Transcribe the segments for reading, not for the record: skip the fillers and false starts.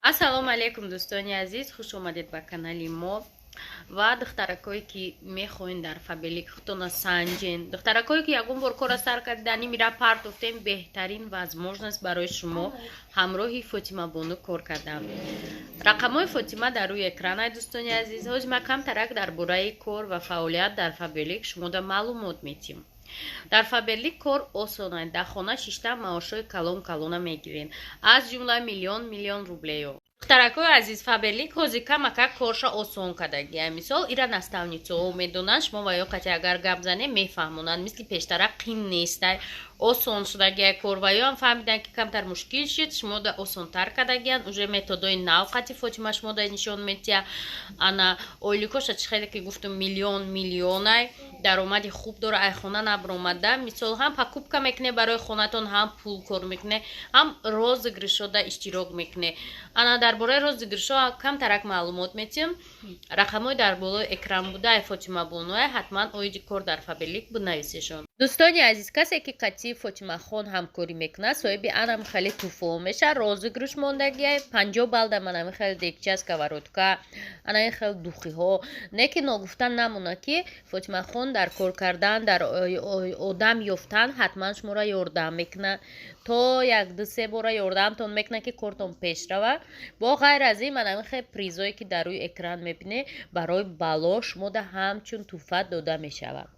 Ассалому алайкум, дӯстони азиз, хуш омадед ба канали мо. Ва духтаракое, ки мехоҳен дар Фаберлик худтона санҷен, духтаракое, ки ягон бор кора сар карда, нимира партофтем, беҳтарин возможность барои шумо ҳамроҳи Фотима бону кор кардам. Рақамҳои Фотима дар рӯи экранай, дӯстони азиз. Ҳозир ма камтарак дар бораи кор ва фаъолият дар Фаберлик шумода маълумот метиҳм. Дар Фаберлик кор осонай, дар хона шишта маошҳои калон калона мегирен, аз ҷумла миллион миллион рублеё. Духтаракои азиз, Фаберлик ҳозир камакак корша осон кардагия. Мисол, ира наставницаҳо медонанд, шумо ва ё кати агар гап занем, мефаҳмонанд. Мисли пештара қин нестай, осон шудагия кор. Ва ёам фаҳмиданд, ки камтар мушкил шуд, шумода осонтар кардагиянд. Уже методҳои нав қати Фотима шумода нишон метиҳа. Ана ойликоша, чӣ хеле ки гуфтум, миллион миллионай, даромади хуб дора, ай хона набаромада. Мисол, ҳам покупка мекуне барои хонатон, ҳам пул кор мекуне, ҳам розыгрышода иштирок мекуне. Ана дар бораи розыгрышҳо камтарак маълумот метиҳам. Рақамҳои дар болои экран буда ай Фотима бонуай, ҳатман оиди кор дар Фаберлик бинависешон. Дӯстони азиз, касе ки қатъи Фотимахон ҳамкорӣ мекунад, соҳиби анам хеле туҳфаҳо мешавад. Розыгрыш мондагиай 50 балда, манами хеле дегча, сковородка, анаи хел духиҳо. Не ки ногуфта намонад, ки Фотимахон дар кор кардан, дар одам ёфтан ҳатман шуморо ёрдам мекунад, то як ду се бора ёрдамтон мекунад, ки кортон пеш равад. Бо ғайр аз ин, манами хел призое, ки дар рӯи экран мебинед, барои бало шумода ҳамчун туҳфа дода мешавад.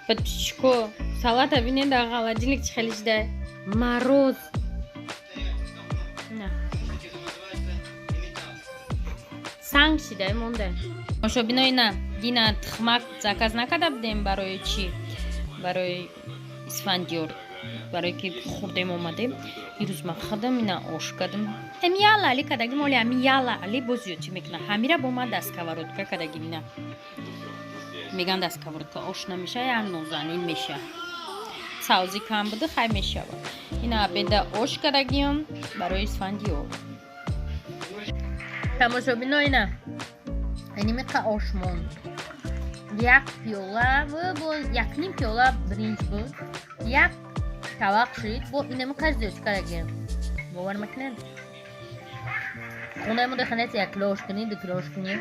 Подписчико, салата бинед, дар холодильник чӣ хеле шуда, мороз. Санг шида монда. Тамошобино, ина дина тухмак заказ накарда будем. Барои чӣ? Барои Исфандиёр, барое ки хурдем, омадем. Ирӯз ман худам ина ош кардам. Ами яла али кардагим, оли ами яла али боз зиёд чӣ мекунад. Ҳамира бо ман дар сковородка кардагим. Ина меган, дар сковородка ош намеша, як нозанин меша. Савзи кам буда, хай мешава. Ина обеда ош кардагиам барои Исфандиёр. Тамошобино, ина инимиқа ош монд. Як пиёла, бо якним пиёла бринҷ буд, як тавақ шид, бо инамиқа зиёд кардагиам. Бовар мекунед, хонаи мо деханест, як кило ош кунӣ, 2 кило ош кунӣ,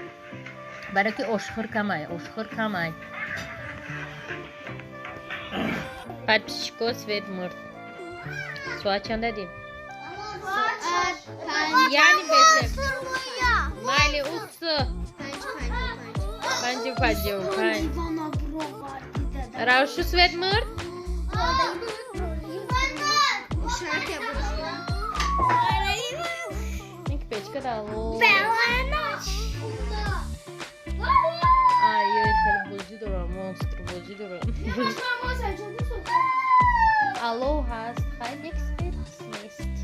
барое ки ошхӯр камай, ошхӯр камай. Подписчико, свет мурд. Соат чанд дадим? Яъни бесе майли ус 5:55. Равшу, свет мурд. Печка дало. Ай, хеле бозӣ дорам, монстр бозӣ дорам. Алло, ҳаст, хай, нек свет нест.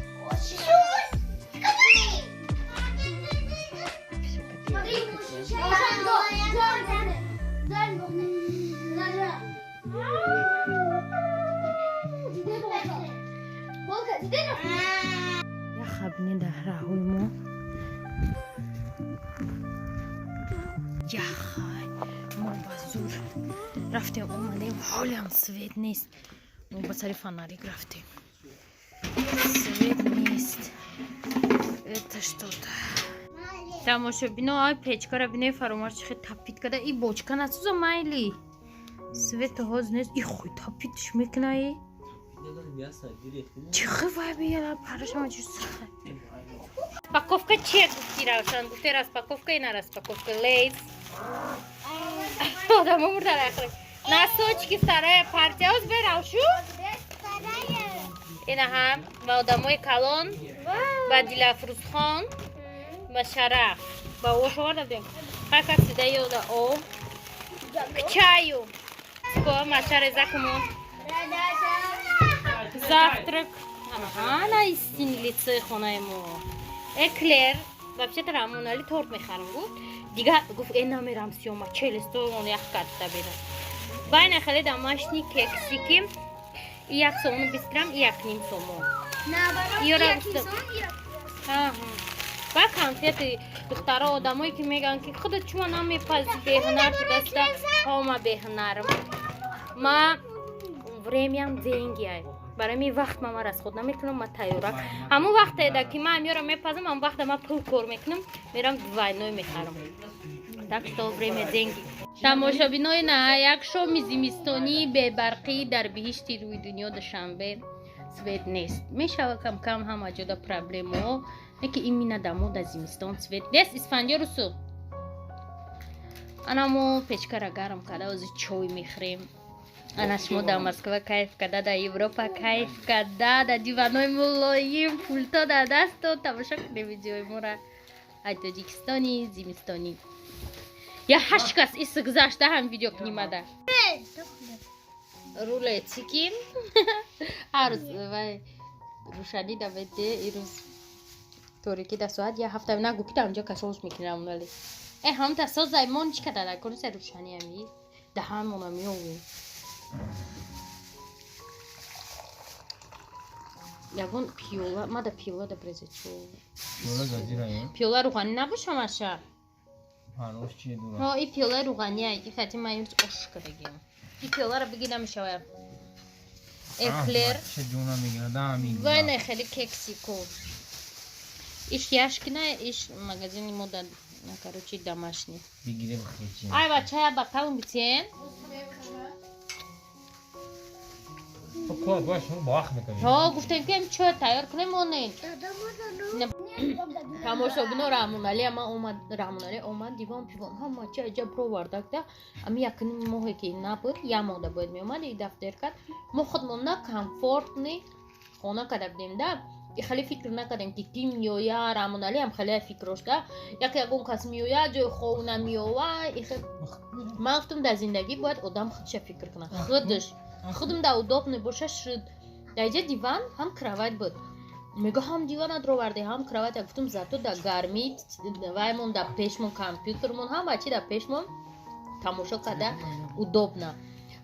Яхабни дар раҳои мо яхай. Мо ба зур рафтем, омадем, ҳолиам свет нест. Мо ба сари фонарик рафтем, свет нест. Это что-то. Тамошобино, ай печкара бине, Фаромар чихе тапит када. И бочка насӯза, майли. Света ҳоз нест. И хуй тапитш мекунаи. Чихе вай бияла парашама чӣ сирха. Распаковка че гуфти, Равшан? Гуфте распаковка, ина распаковка Лейс. Одамо мурдара ахри. Носочки вторая партия. Оз бе, Равшу? Ина ҳам ва одамои калон ба Дилафрӯзхон ба Шараф ба ош оварда будем. Как всегда, ёда об к чаю. Ко машаре закумон. Завтрак. Ана истинный лицои хонаи мо. Эклер. Вообще-то Рамонали торт мехарам гуфт. Дига гуфт, э намерам сиёма, челесто он ях карда бера. Байна хеле домашний кексики. И 1 сомону 20 грамм, и 1,5 сомон. Наоборот, Ага. Ба конфеты духтаро одамое ки мегӯянд ки худат чума намепази беҳунар шудаста ҳома беҳунарам. Ма время ям деньги ай. Барои ми вақт ма расход намекунам, ма тайёра. Ҳамон вақте ки ма амёра мепазам, ҳамон вақта ма пул кор мекунам, мерам двойной мехарам. Так что время деньги. Тамошобинои на як шоми зимистонии бебарқӣ дар биҳишти рӯи дунё Душанбе свет нест. Мешава кам-кам ҳама ҷода проблемаҳо, не ки именно дамо дар зимистон свет нест. Исфандиёр усу. Ана мо печкара гарм карда, ози чой мехӯрем. Ана шумо дар Москва кайф карда, дар Европа кайф карда, дар диванои мулоим, пулто дар дасто тамошо кунем видеои моро аз Тоҷикистони зимистонӣ. Я ҳашт кас ис гузашта ҳам видео кунимада. Рулетики ҳар рӯз вай рӯшанӣ даведе ирӯз торикӣ да соат я ҳафта нагу ки дар онҷо касолш мекунам вале э ҳамта созай мон чӣ када дар кониса рӯшанӣ ами даҳанмона меовем. Ягон пиёла мада пиёла да бреза чо Пиёла газира е? Пиёла рӯғанӣ набошам аша. Ҳанӯз чи дура? Ҳо, и пиёлаи рӯғанӣ и хати ман имрӯз ош кардагиам. И пиёларо биги намешавад. Эклер. Чӣ ҷуна мегирад ами. Вай не хеле кексико. Иш яшкина, иш магазини мо да короче домашний. Бигире бихӯрчи. Ай бачая ба калон битен. Кор бояд шумо ба вақт мекунед. Ҳо, гуфтем ки чой тайёр кунем монем. Тамошобино Раҳмоналӣ ама омад, Раҳмоналӣ омад, диван пивон ҳама чи аҷаб ровардак да. Ами якним моҳе ки набуд, як моҳ да бояд меомад, и дафтер кард. Мо худмон на комфортный хона карда будем да. И хеле фикр накардем ки ки меоя, Раҳмоналӣ ҳам хеле фикрош да. Як ягон кас меоя, ҷои хов намеова. Ман гуфтам дар зиндагӣ бояд одам худша фикр кунад. Худаш. Худам да удобный боша шуд. Дар иҷа диван ҳам кровать буд. Мега ҳам диванат роварде, ҳам кровать. Гуфтам зато дар гармӣ ваймон дар пешмон компютермон ҳама чи дар пешмон тамошо карда удобно.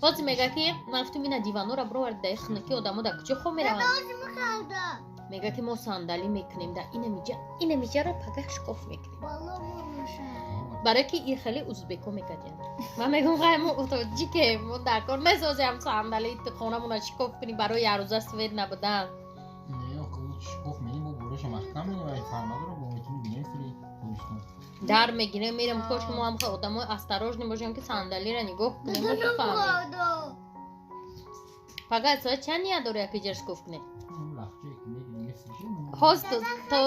Ҳозир мега ки ман гуфтам ина диванора бировард дар хунукӣ одамо дар куҷо хоб мераванд. Мега ки мо сандалӣ мекунем да инамиҷа инамиҷаро пага шкоф мекунем. Барои ки ин хеле узбеко мекардиянд. Ман мегӯм ғай мо тоҷике мо дар кор месозем сандалӣ хонамона шикоф кунем барои ярӯза свет набудан. Шикоф менем бо буроша маҳкам менем ай фармадро бо метуни бинем фири Тоҷикистон. Дар мегирем мерем кош мо ҳам одамои осторожный бошем ки сандалиро нигоҳ кунем мо бифаҳмем. Пага соат чанд ният дорӣ як иҷа шикоф кунем? Ҳоз то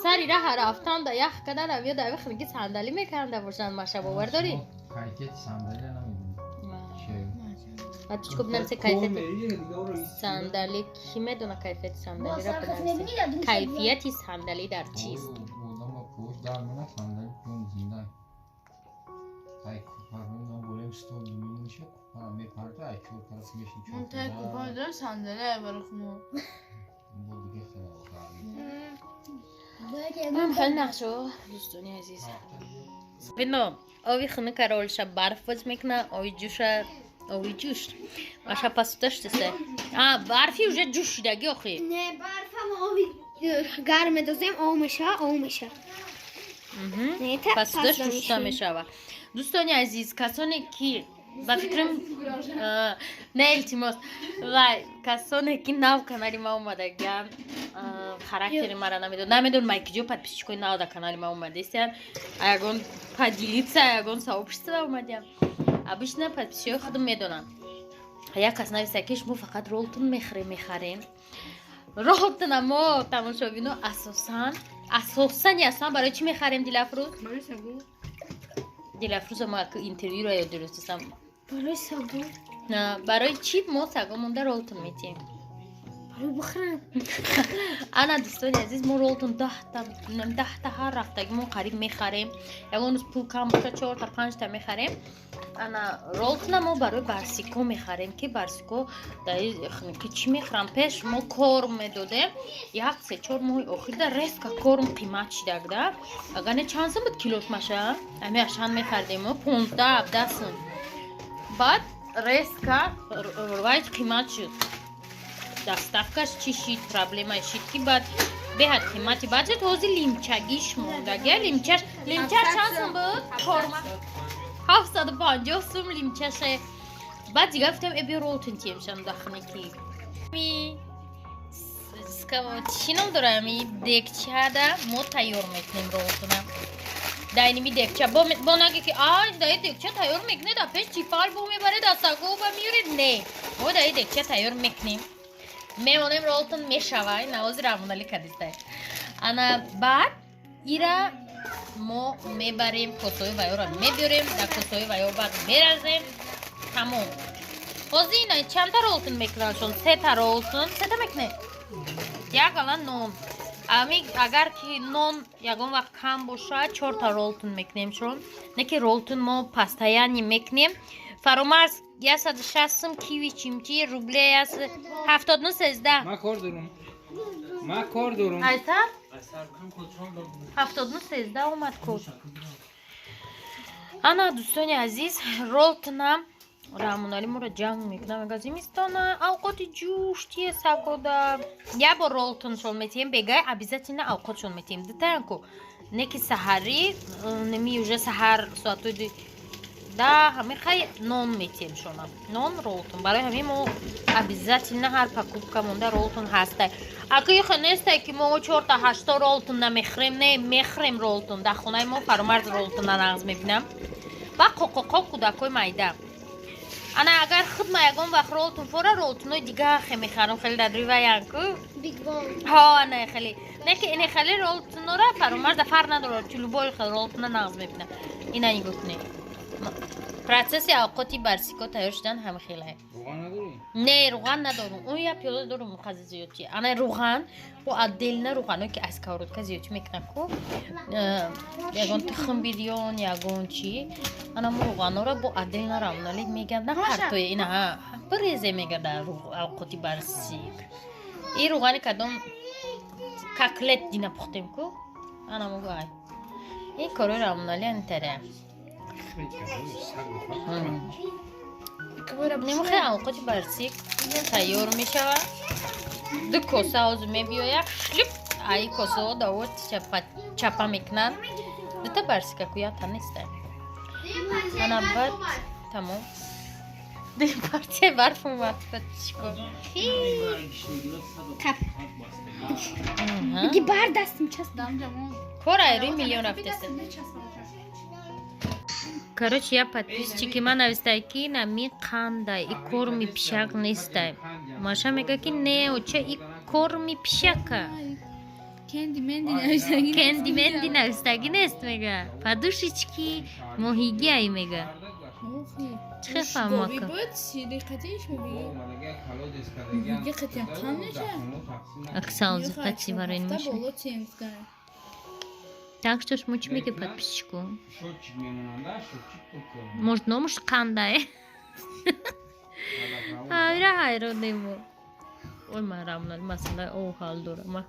сари раҳа рафтан да ях кардан ё да вихни ки сандалӣ мекарда бошанд маша бовар дорӣ? Кайфияти сандалиро намедонам. Батучко бинависе кайфияти сандалӣ ки медона кайфияти сандалиро бинависе. Кайфияти сандалӣ дар чист? Одам пӯш дар мена сандали ҷон зинда. Ай купаро болем стол мемиша купара мепарда ай чор тараф меши чор. Мунтай купара дор сандали ай барохмо. Бо диге хеле гарми. Ман хеле нақшо дӯстони азиз. Бино, ови хунука ролша барф боз мекуна, ови ҷӯша ови ҷӯш. Маша пасуда шудаса. А, барфи уже ҷӯш шудаги охи. Не, барфам ови гарм медозем, об меша, об меша. Пасуда шушта мешава. Дӯстони азиз, касоне ки ба фикрам не илтимос вай касоне ки нав канали ма омадагиан характери мара намедон намедонам ай киҷо подписчикои нав дар канали ма омадестиян ягон поделиться ягон сообщество омадиям. Обычно подписчикои худам медонам. Як кас нависа ки шумо фақат ролтон мехӯрем мехарем. Ролтона мо тамошобино асосан асосан аслан барои чӣ мехарем Дилафрӯз? Дилафрӯза мо интервюро ёд дурустасам. Барои сагу. Барои чӣ мо сагомонда ролтон метиҳем? Ана, дӯстони азиз, мо Ролтон 10та ҳар ҳафтаги мо қариб мехарем. Ягон рӯз пул кам боша, чорта, панҷта мехарем. Ана, Ролтона мо барои барсико мехарем, ки барсико ки чӣ мехӯрам. Пеш мо корм медодем, як 3-4 моҳи охирда резко корм қимат шидак да. Агар не, чанд сум буд килош маша? Ами ашан мехардем 15-17 сум. Баъд резко вай қимат шуд, доставкаш чӣ шид, проблема шид, ки баъд беҳад қимати баъд шуд. Ҳозир лимчагиш мондагия. Лимчаш, лимчаш чанд сум буд? Корма 750 сум лимчаше. Баъд дига гуфтем, э, биё, Ролтон тиемшам дахники. Чӣ ном дора, ами дегчада мо тайёр мекунем Ролтона. Дайними дегча бо наге, ки ай, даи дегча тайёр мекунед, а пеш Тифал бо мебаред, а сагоба меёред. Не, мо даи дегча тайёр мекунем, мемонем, Ролтон мешавай. Навози Рамонали кадистай. Ана, баъд ира мо мебарем, косои ваёра мебиёрем, дар косои ваё баъд меразем, тамом. Ҳозир ина чандта Ролтон мекунанд? Сета Ролтон, сета мекунед, як ала нон. Ами агар ки нон ягон вақт кам бошад, чорта Ролтон мекунем. Шон не ки Ролтон мо постоянно мекунем. Фаромарз 160 сум, киви чимчи рубле 79 13. Ман кор дорум. Ман кор дорум. Айса 79 13 омад код. Ана, дӯстони азиз, Ролтонам Раҳмоналӣ моро ҷанг мекунам, мега, зимистона авқоти ҷӯштие сагода. Як бор Ролтоншон метиҳем, бегай обязательно авқотшон метиҳем дитаянку. Не ки саҳарӣ неми, уже саҳар соатои да ҳамин хай нон метиҳем шона, нон, Ролтон. Барои ҳамин мо обязательно ҳар покупка монда Ролтон ҳастай. Акихе нестай, ки мо чорта, ҳашто Ролтон намехӯрем. Не, мехӯрем Ролтон. Дар хонаи мо Фаромарз Ролтона нағз мебинам ва қоқоқо кӯдакҳои майда. Ана, агар худма ягон вақт Ролтон фора, Ролтонои дига хе мехарам, хеле дар риваянку. Ҳо, ана, хеле не ки ине хеле Ролтонора Фаромарза фарқ надорад, чу любой хел Ролтона нағз мебинам. Ина нигоҳ кунед, процесси авқоти барсико тайёр шудан ҳама хелае. Руған надорӣ? Не, руған надорум. Он як пиёла дорум, қази зиёдчи. Ана, руған бо отдельно, руғано ки аз сковородка зиёдчи мекунам ку, ягон тухм бирён, ягон чи. Ана, мо руғанора бо отдельно рамонали меган, на ҳартоя ина бирезе мега дар авқоти барсик. И руғани кадом котлет дина пухтем ку. Ана, мо ай ин корои рамонали анитаре. Саг бихоҳад. Немохе авқоти барсик тайёр мешавад. Ду коса ҳозир мебиёяд, шлип, аи косаҳо даво чапа мекунанд. Дута барсика ку, якта неста. Ана, баъд тамом. Ду партия барф омад. Чикор? Кап. Биги бар дастим часп. Кор айрӯи миллион рафтеста. Короче, я подписчики ман навистай, ки нами қандай, и корми пишак нестай. Маша мега, ки не, оча, и корми пишака. Кенди Менди нависагӣ. Кенди Менди навистагӣ нест, мега, подушечки моҳигиай, мега. Чӣ хел фаҳмака? Буд сири қатиш мебиги. Моҳигӣ қатиан қанд мешавад? Аксалзи қатси барои меша. Боло тем гуфтан. Так что шумо чӣ меги, подписчику? Счётчик мемонанда, счётчик пул кор. Может, номуш қандай? Ҳайра ҳайронемо. Ой, ман рамнал масъалаи ов ҳал дорам.